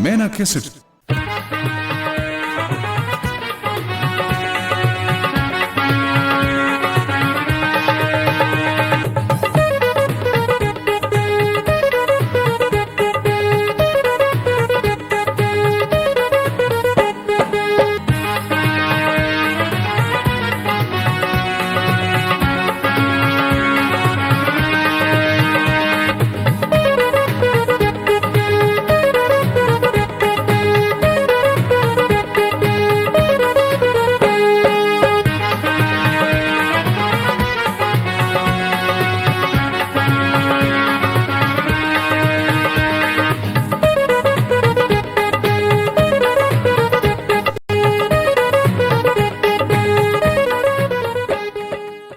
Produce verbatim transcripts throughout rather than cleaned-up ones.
मैं ना कैसे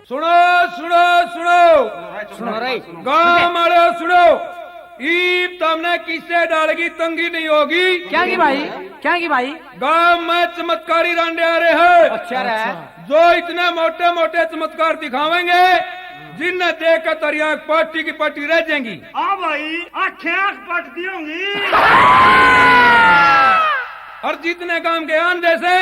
सुनो, सुनो, सुनो। सुनो रे। गांव वाले सुनो, ईब तमने किसे डाल की तंगी नहीं होगी। क्या की भाई? क्या की भाई? गांव में चमत्कारी रांडे आ रहे हैं। अच्छा रे। जो इतने मोटे मोटे चमत्कार दिखावेंगे, जिन्हें देख कर तेरी आंख पाटी की पाटी रह जाएंगी। हाँ भाई, आंखें आंख पाट दी होंगी। और जितने गांव के आंधे से,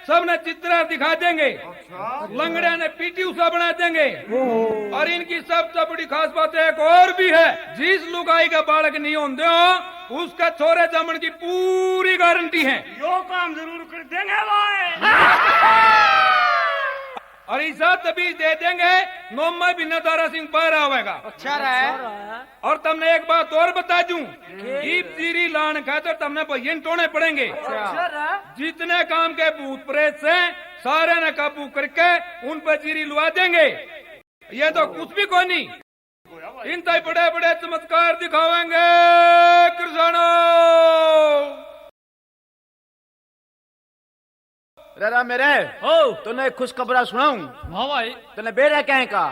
सबने चित्रा दिखा देंगे। अच्छा। लंगड़े ने पीटी उषा बना देंगे। ओहो। और इनकी सबसे बड़ी खास बात एक और भी है, जिस लुगाई के बालक नहीं होते हो, उसका छोरे जमण की पूरी गारंटी है। यो काम जरूर कर देंगे भाई। और ऐसा तबीज दे देंगे, नौ महीने दारा सिंह बाहर आवेगा। अच्छा रहा है। और तमने एक बात और बता दूं, ईब जीरी लान खातर तमने भैया टोने पड़ेंगे। अच्छा। जितने काम के भूत प्रेत से, सारे ने काबू करके उन पर जीरी लुआ देंगे। ये तो कुछ भी कोनी, इन ताई बड़े बड़े चमत्कार दिखावेंगे। कृष्णो। रे राम मेरे, हो। तन्ने एक खुशखबरा सुनाऊं? हाँ भाई। तन्ने बेरा क्या है का?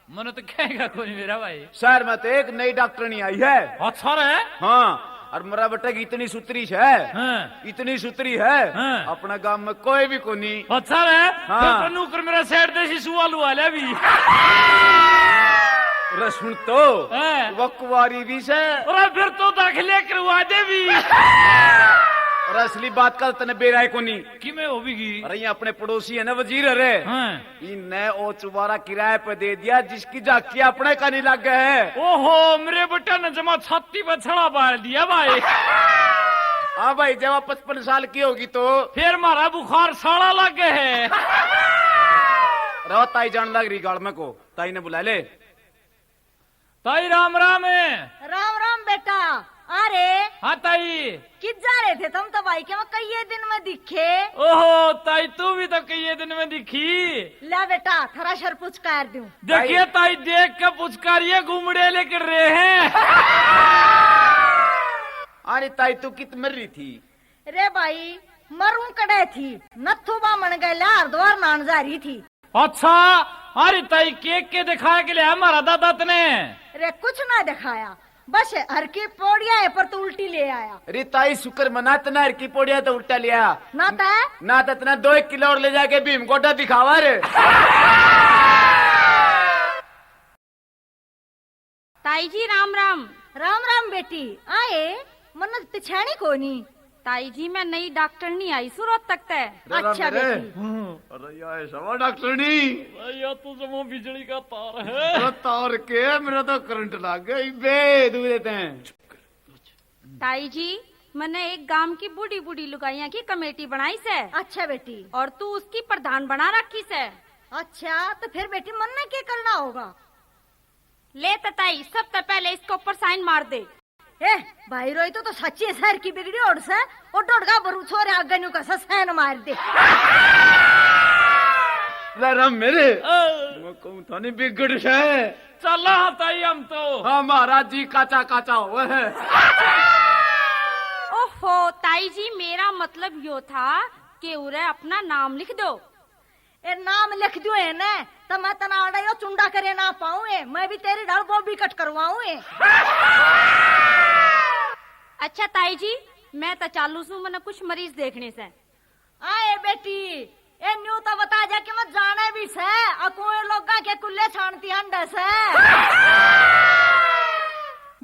मने तो कहेगा कोनी मेरा भाई। शहर में तो एक नई डॉक्टरनी आई है। अच्छा रे? हाँ, और मेरा बेटा की इतनी सुथरी है, हाँ। इतनी सुथरी है, हाँ। अपने गांव में कोई भी कोनी। अच्छा रे? हाँ। फिर तो नौकर मेरा सेठ देसी सुआ लुआ ले भी। रे सुन तो, हाँ। वो कुंवारी भी से। अरे फिर तो दाखिले करवा दे भी। अरे असली बात का तन्ने बेरा है कोनी। किमें हो भी गई? अरे ये अपने पड़ोसी है ना वजीर, अरे। हाँ। इनने ओ चुबारा किराए पे दे दिया, जिसकी झाकी अपने का नहीं लग है। ओहो, मेरे बेटा ने जमा छाती पे छड़ा बाल दिया भाई। हाँ भाई, जब आप पचपन साल की होगी तो। फिर मारा बुखार साला लग है। रहो, ताई जान लग रही गाल में को, ताई ने बुला ले। ताई राम राम। राम राम बेटा। आ रे। हाँ ताई। कित जा रहे थे तुम तो भाई के, मैं कई दिन में दिखे। ओहो ताई, तू भी तो कई दिन में दिखी। ले बेटा, थोड़ा सर पुचकार दूं। देखिए ताई, देख के पुचकारिए, घूमड़े लेकर रहे हैं। अरे ताई, तू कित मर रही थी? रे भाई, मरूं कड़े थी, नथु बामण गैल हरिद्वार नान जा रही थी। अच्छा, अरे ताई, के के दिखाया के लिया हमारा दादा तने? रे कुछ ना दिखाया, बस हर की पौड़िया है पर तू उल्टी ले आया। अरे ताई, शुक्र मना तने हर की पौड़िया तो उल्टा लिया। ना तै? ना तो इतना दो एक किलो और ले जाके भीम गोटा दिखावा रे। ताई जी, राम राम। राम राम बेटी। आए, मन्ने तो पिछाणी कोनी। ताई जी, मैं नई डॉक्टरनी आई सूं रोहतक तै। रे राम अच्छा रे। बेटी। हम्म, अरे या है सवा डॉक्टरनी। अरे या तो जमा बिजली का तार है। अरे तार के, मेरा तो करंट लग गया। बे, तू देते हैं। ताई जी, मन्ने एक गांव की बूढ़ी बूढ़ी लुगाइयां की कमेटी बनाई सै। अच्छा बेटी। और तू उसकी प्रधान बना रखी सै। अच्छा, तो फिर बेटी मन्ने के करना होगा? ले तो ताई, सबसे पहले इसके ऊपर साइन मार दे। ए, भाई रोई तो, तो सच्ची शहर की बिगड़ी ओड़ सै। ओ डोडगा बरू छोरे आगे न्यू कसा साइन मार दे। ले राम मेरे, ओ। मैं कहूँ था नहीं बिगड़ सै। चला हाँ ताई हम तो। हाँ, महाराज जी काचा काचा हुआ है। ओहो, ताई जी, मेरा मतलब यो था कि उरे अपना नाम लिख दो। ए, नाम लिख दियो है ने, तो मैं तना आड़ा यो चुंडा करे ना पाऊँ है। मैं भी तेरी ढाल बॉबी कट करवाऊँ है। अच्छा ताई जी, मैं तो चालू सूं, मने कुछ मरीज देखने से। आए बेटी, ए न्यू तो बता जा कि मैं जाने भी से, अकुए लोगा के कुल्ले छानती हंडे से।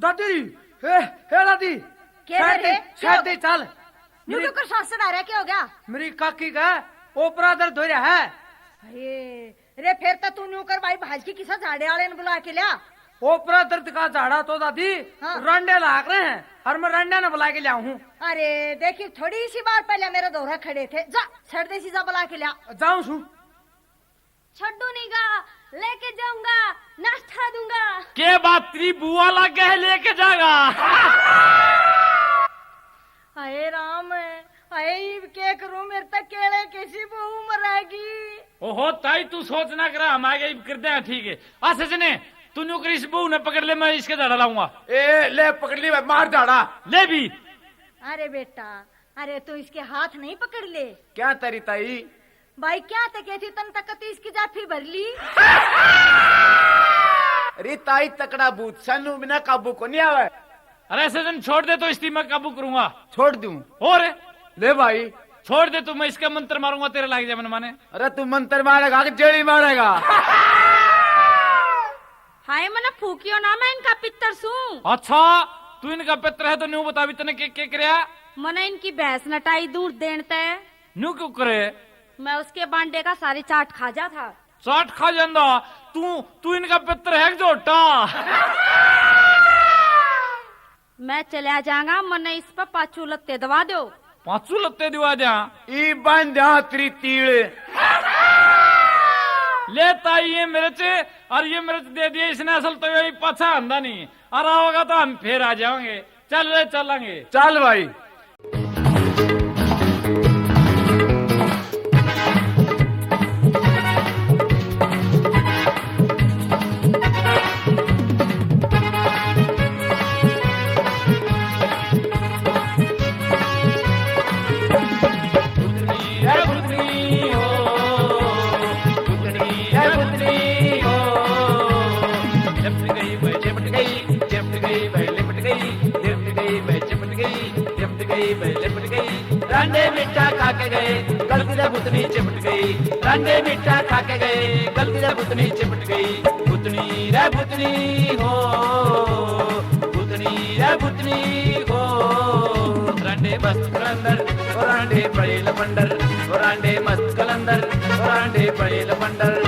दादी, ए, ए दादी, क्या छाड़ रे? दे, क्या छाड़ हो दे, गया? चल। न्यू मेरी, क्यों कर सांस चढ़ा रहा, क्या हो गया? मेरी काकी का ओपरा दर्द हो रहा है। अरे, रे, फिर तो तू न्यू कर भाई, भाज की किसा झाड़े वाले ने बुला के लिया। ओपरा दर्द का झाड़ा तो दादी, हाँ। रांडे लाग रहे हैं और मैं रांडे ने बुला के लिया हूँ। अरे, देखिए, थोड़ी सी बार पहले मेरे दोहरा खड़े थे। जा, छड़ दे सी, जा बुला के लिया। जाऊँ सू। छड्डू नहीं गा, लेके जाऊंगा, नाश्ता दूंगा। के बात तेरी बुआ लागे है, लेके जाएगा। हाय राम, हाय, इब के करूं, मेरे तक केले कैसी बहू मरेगी। ओहो ताई, तू सोच ना करा, हम आगे इब कर दे, ठीक है। आ सजने, तू न्यू कर इस बहू ने पकड़ ले, मैं इसके झाड़ा लाऊंगा। ए, ले पकड़ ली, मार झाड़ा। ले भी। अरे बेटा, अरे तू इसके हाथ नहीं पकड़ ले। क्या तेरी ताई? भाई, क्या तक थी, तन तक तो इसकी जाफी भर ली। अरे ताई, तकड़ा भूत सानू बिना काबू को नहीं आवे। अरे सजन, छोड़ दे तो इसकी मैं काबू करूंगा। छोड़ दूं? और? ले भाई। छोड़ दे तू, मैं इसका मंत्र मारूंगा, तेरे लाग जा मन माने। अरे तू मंत्र मारेगा कि जेड़ी मारेगा? हाय, मने फूकियो ना, मैं इनका पितर सूं। अच्छा, तू इनका पितर है तो न्यू बता भी तने के, के करया? मने इनकी भैंस नटाई दूध देन तै। न्यू क्यों करे? मैं उसके बांडे का सारी चाट खा जा था। चाट खा जांदा? तू, तू इनका पितर है कि झोटा? मैं चला जाऊंगा, मने इस पे पाछू लत्ते दवा दो। पाछू लत्ते दवा द्या? ई बांध द्या तेरी तील। ले ताई, ये मिर्च और ये मिर्च दे दिए इसने, असल तो ये पाछा आंदा नहीं, और आओगा तो हम फिर आ जाएंगे। चल रे, चलेंगे। चल भाई। गई, भाई लिपट गई, लिपट गई, भाई लिपट गई, लिपट गई, भाई लिपट गई। रांडे मीठा खा के गए, गलती से भुतनी चिपट गई। रांडे मीठा खा के गए, गलती से भुतनी चिपट गई। भुतनी रे भुतनी हो, भुतनी रे भुतनी हो। रांडे मस्त कलंदर, ओ रांडे बड़े लफंडर, ओ रांडे मस्त कलंदर, ओ रांडे बड़े लफंडर।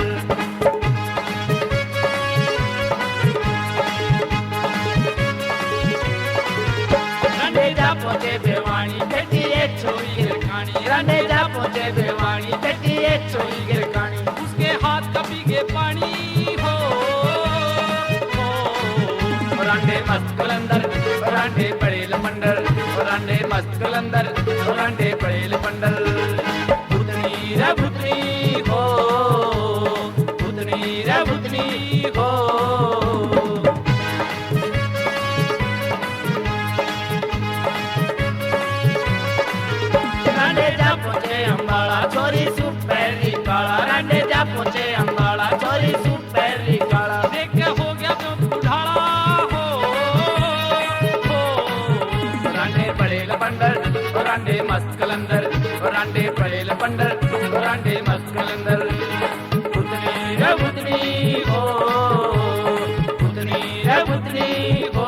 रांडे जा पहुंचे बेवाणी, बैठी एक छोरी गिरकानी। रांडे जा पहुंचे बेवाणी, बैठी एक छोरी गिरकानी। उसके हाथ कभी के पानी हो, हो। रांडे मस्त कलंदर, रांडे बड़े लफंडर, रांडे मस्त कलंदर, रांडे बड़े लफंडर। भुतनी रे भुतनी हो, भुतनी रे भुतनी हो। रांडे जा पहुंचे अम्बाला, छोरी सूट पहरी काला। रांडे जा पहुंचे अम्बाला, छोरी सूट पहरी काला। देख के हो गया जो बुढ़ाला हो, हो। रांडे बड़े लफंडर, रांडे मस्त कलंदर, रांडे बड़े लफंडर, रांडे मस्त कलंदर। भुतनी रे भुतनी हो, भुतनी रे भुतनी हो।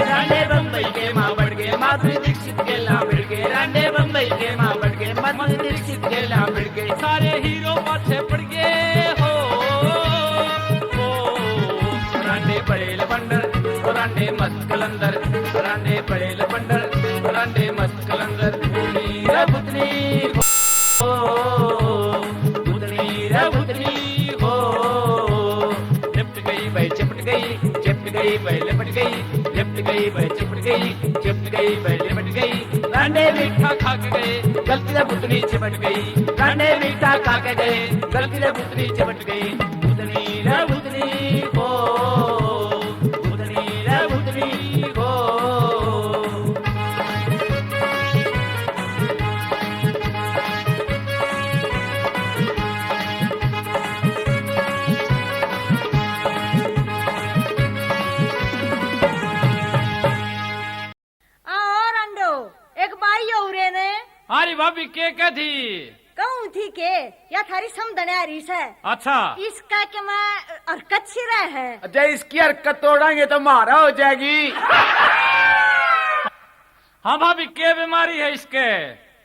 रांडे बम्बई के मां बढ़ गए, माधुरी दीक्षित के ला भिड़ गए। रांडे बम्बई के मां बढ़ गए, माधुरी दीक्षित के ला भिड़ गए। सारे हीरो पाछे पड़ गए हो, हो। रांडे बड़े लफंडर, रांडे मस्त कलंदर, रांडे बड़े लफंडर, रांडे मस्त कलंदर। भुतनी रे भुतनी हो, भुतनी रे भुतनी हो। लिपट गई भाई चिपट गई, चिपट गई भाई लिपट गई, लिपट गई भाई चिपट गई, चिपट गई भाई लिपट गई। रांडे मीठा खा के गए, गलती से भुतनी चिपट गई। रांडे मीठा खा के गए, गलती से भुतनी चिपट गई। भुतनी रे भुतनी हो, भुतनी रे भुतनी हो। आओ रांडो, एक बाई हो रे ने। अरे भाभी, के कह थी? कहूँ ठीक है, या थारी समझने आ रही से। अच्छा। इसका के मैं हरकत सी रह है। जय इसकी हरकत तोड़ांगे तो मारा हो जाएगी। हाँ भाभी, के बीमारी है इसके?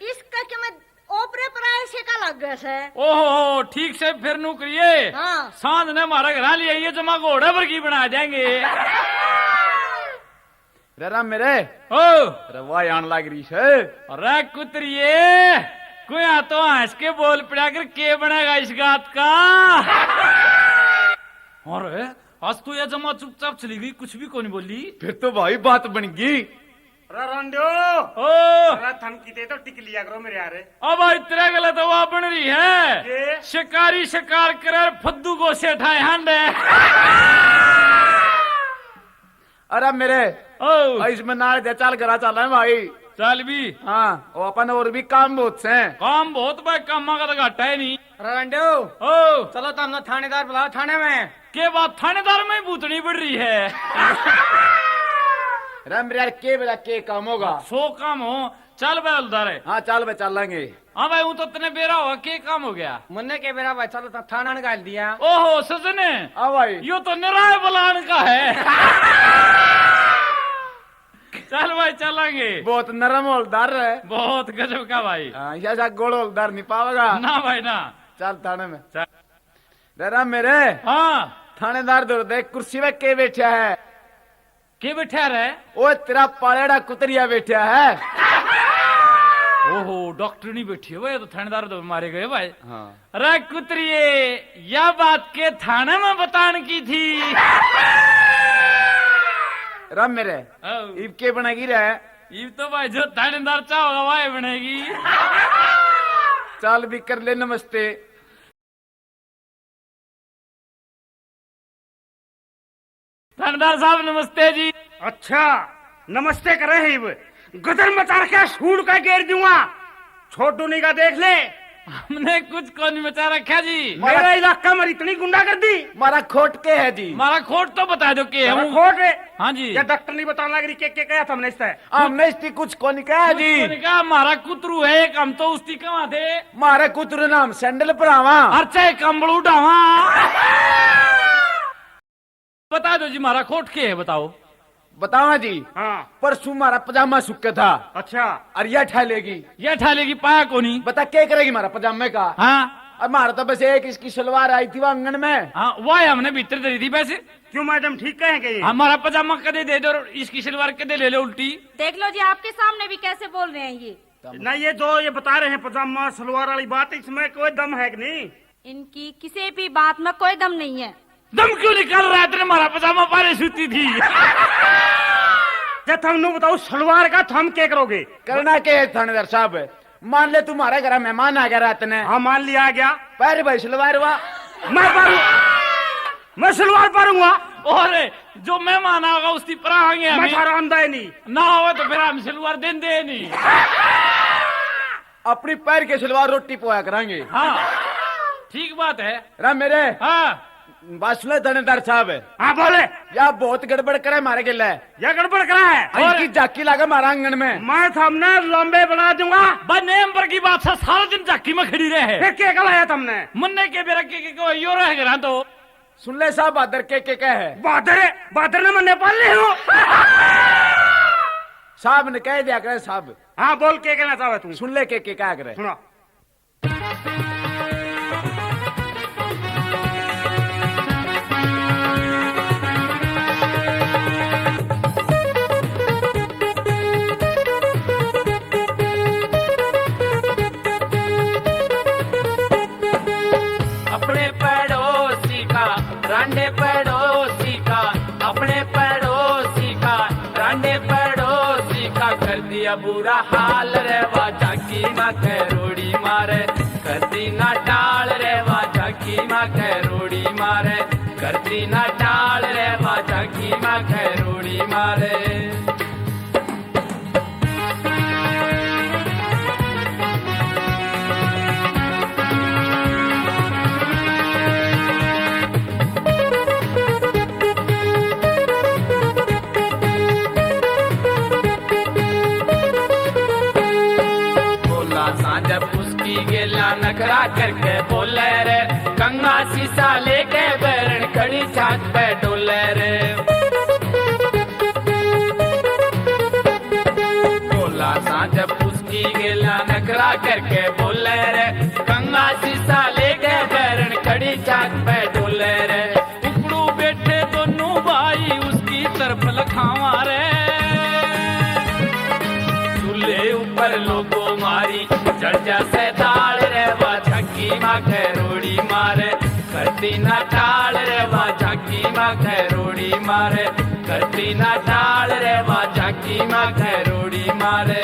इसका के मैं ओपरे पराए से का लग गया से। ओहो, ठीक से फिर नू करिए। हाँ। सांझ ने हमारे घर ले आइए, जमा घोड़े पर की बना देंगे। रे राम मेरे। ओ। रे वाह, आन लाग रही से। अरे कुतरिए, कोया तो हंस के बोल पड़ा कर, के बनेगा इस गात का? अरे, आज तो यह जमा चुपचाप चली गई, कुछ भी कोनी बोली। फिर तो भाई बात बन गई। अरे रांडियो। ओ। अरे थम किते तो टिक लिया करो मेरे यार। अब इतने गलत हवा बन रही है। ये? शिकारी शिकार करे और फद्दू गोसे ठाए हांडे। अरे मेरे, ओ। आ, इसमें नाल दे, चाल करा, चाल है भाई। चाल भी। हाँ, वो अपन और भी काम बहुत से। काम बहुत भाई, कामा का तो घाटा है नहीं। अरे रांडियो। ओ। चलो तो हम थानेदार बुलाओ थाने में। के बात, थानेदार में ही भूतनी बढ़ रही है। राम यार, के बेरा के काम होगा? सौ काम हो। चल बे हवलदार। हाँ, चल बे, चलेंगे। हाँ भाई, वो तो तने बेरा होगा, के काम हो गया? मन्ने के बेरा भाई, चलो तो थाना निकाल दिया। ओहो, सजन। हाँ भाई। यो तो निराय बलान का है। चल भाई, चलेंगे। बहुत नरम हवलदार है। बहुत गजब का भाई। हाँ, ऐसा गोल हवलदार नहीं पावेगा। ना भाई, ना। चल थाने में। चल। रे राम मेरे। हाँ। थानेदार दौड़ दे, कुर्सी में के बैठा है? के बैठा रे? ओ तेरा पालेड़ा कुतरिया बैठा है। ओहो, डॉक्टर नहीं बैठी है भाई, तो थानेदार तो मारे गए भाई। हाँ। रे कुतरिए, या बात के थाने में बतान की थी। राम मेरे, आओ। इब के बनेगी रे? इब तो भाई जो थानेदार चाहोगा, वही बनेगी। चाल भी कर ले नमस्ते। थानेदार साहब, नमस्ते जी। अच्छा, नमस्ते करे है इब। गदर मचा रखे, सूंड का गेर दूंगा। छोटू नहीं का देख ले। हमने कुछ को नहीं मचा रखा जी। मेरा इलाका में इतनी गुंडागर्दी। मारा खोट के है जी। मारा खोट तो बता दो के है मारा वो। खोट है। हाँ जी। या डॉक्टर नहीं बताने लग रही के, के कहा था हमने इससे? हमने इसकी कुछ को नहीं कहा कुछ जी। को नहीं कहा, हमारा कुतरू है एक, हम तो उसकी कहाँ थे? मारे कुतरू नाम सैंडल परावा। और चाहे कंबल उठावा। बता दो जी, मारा खोट के है, बताओ। बतावा जी। हाँ। परसों मारा पजामा सूख के था। अच्छा। और यह ठा लेगी। यह ठा लेगी, पाया कोनी। बता के करेगी मारा पजामे का? हाँ। और मारा तो बस एक इसकी सलवार आई थी वो आंगन में। हाँ, वह हमने भीतर धरी थी बस। क्यों मैडम, ठीक कहें के ये? हमारा पजामा कदे दे दो, इसकी सलवार कदे ले लो उल्टी। देख लो जी, आपके सामने भी कैसे बोल रहे हैं ये। ना, ये जो ये बता रहे हैं पजामा सलवार वाली बात, इसमें कोई दम है कि नहीं? इनकी किसी भी बात में कोई दम नहीं है। दम क्यों निकाल रहा है? तेरे मारा पजामा पारे सूती थी। जब थम नू बताओ सलवार का, थम क्या करोगे? करना क्या है थानेदार साहब? मान ले तुम्हारे घर मेहमान आ गया रात ने। हाँ, मान लिया आ गया। पहरे भाई सलवार वा। मैं पारूं, मैं सलवार पारूंगा। और जो मेहमान आएगा उसकी परांगे मैं हमें। थारा आंदा ही नहीं। ना हो तो फिर हम सलवार देंदे ही नहीं। अपनी पैर के सलवार रोटी पोया करांगे। हाँ, ठीक बात है। रा मेरे। हाँ। बात सुन ले थानेदार साहब। हाँ, बोले। या बहुत गड़बड़ करे मारे गेले। या गड़बड़ करा है? और इनकी झाकी लागे मारा आंगन में। मैं थमने लंबे बना दूंगा। बस नेम पर की बात है, सारा दिन झाकी में खड़ी रहे। फिर के कल आया थमने? मुन्ने के बेरा के, के, के यो रह गया तो। सुन ले साहब, बहादुर के, के, के है? बहादुर है, बहादुर ने मैं नेपाल ले हूँ। साहब ने कह दिया करे साहब। हाँ, बोल, के कहना चाहे तू? सुन ले के, के कहा करे। सुना। अपने पड़ोसी का, रांडे पड़ोसी का, अपने पड़ोसी का, रांडे पड़ोसी का कर दिया बुरा हाल रे। वा झांकी माथे रोड़ी मारे, कर दी ना टाल रे। वा झांकी माथे रोड़ी मारे, कर दी ना टाल रे। वा झांकी माथे रोड़ी मारे। बोला सांझ उसकी गेला, नखरा ना शीशा लेके बैरण खड़ी छात पे डोले रे। भोला सा जब उसकी गेला नखरा करके बोले रे, गंगा शीशा लेके बैरण खड़ी छात पे डोले रे। उपड़ू बैठे दोनों भाई उसकी तरफ लखावा रे। चूल्हे ऊपर लोगों मारी, चढ़ जा से दाल रे, वा झांकी माखे रोड़ी मारे। करती ना टाल रे, वा झांकी माखे रोड़ी मारे। करती ना टाल रे, वा झांकी माखे रोड़ी मारे।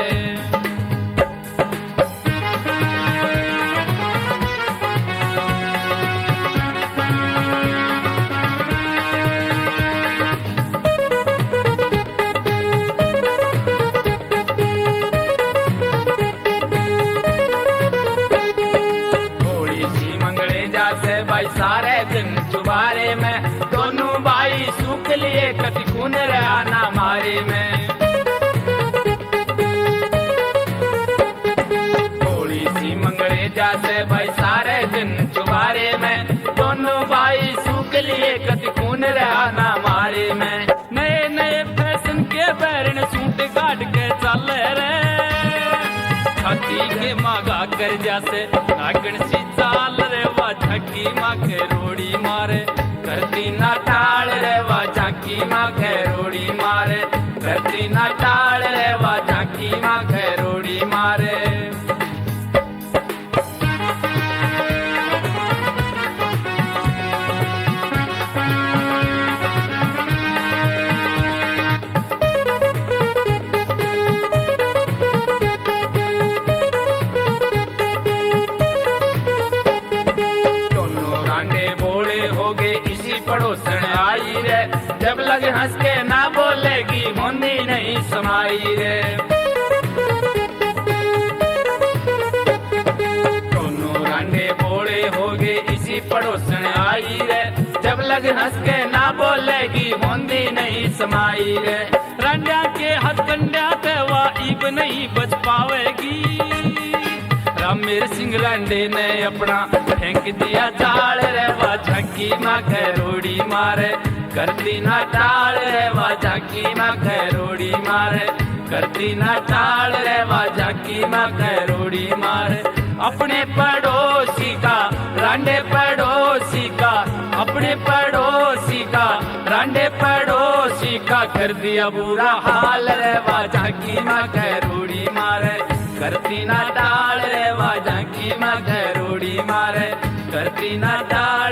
थोड़ी सी मंगले जासे भाई सारे दिन चुबारे में, दोनों भाई सूख लिए कति खून रहा ना मारे में। थोड़ी सी मंगले जासे भाई सारे दिन चुबारे में, दोनों भाई सूख लिए कति खून रहा ना मारे में। नए नए फैशन के बैरण सूट काट के चाले रे। छाती के मागा कर जासे नागण सी चाल रे, वा झांकी माखे रोड़ी मारे। करती ना टाल रे, वा झांकी माखे रोड़ी मारे। करती ना टाल रे, वा झांकी माखे रोड़ी मारे। दोनों रांडे बोले हो गए इसी पड़ोसन आई रे, जब लग हंस के ना बोलेगी होंदी नहीं समाई रे। दोनों रांडे बोले हो गए इसी पड़ोसन आई रे, जब लग हंस के ना बोलेगी होंदी नहीं समाई रे। रांडिया के हथकंडिया ते वा इब नहीं बच पावेगी। रामेर सिंह रांडे ने अपना फेंक दिया जाल रे, वा झांकी माखे रोड़ी मारे। करती ना टाल रे, वा झांकी माखे रोड़ी मारे। करती ना टाल रे, वा झांकी माखे रोड़ी मारे। अपने पड़ोसी का, रांडे पड़ोसी का, अपने पड़ोसी का, रांडे पड़ोसी का कर दिया बुरा हाल रे, वा झांकी माखे रोड़ी मारे। करती ना टाल रे, वा झांकी माखे रोड़ी मारे। करती ना टाल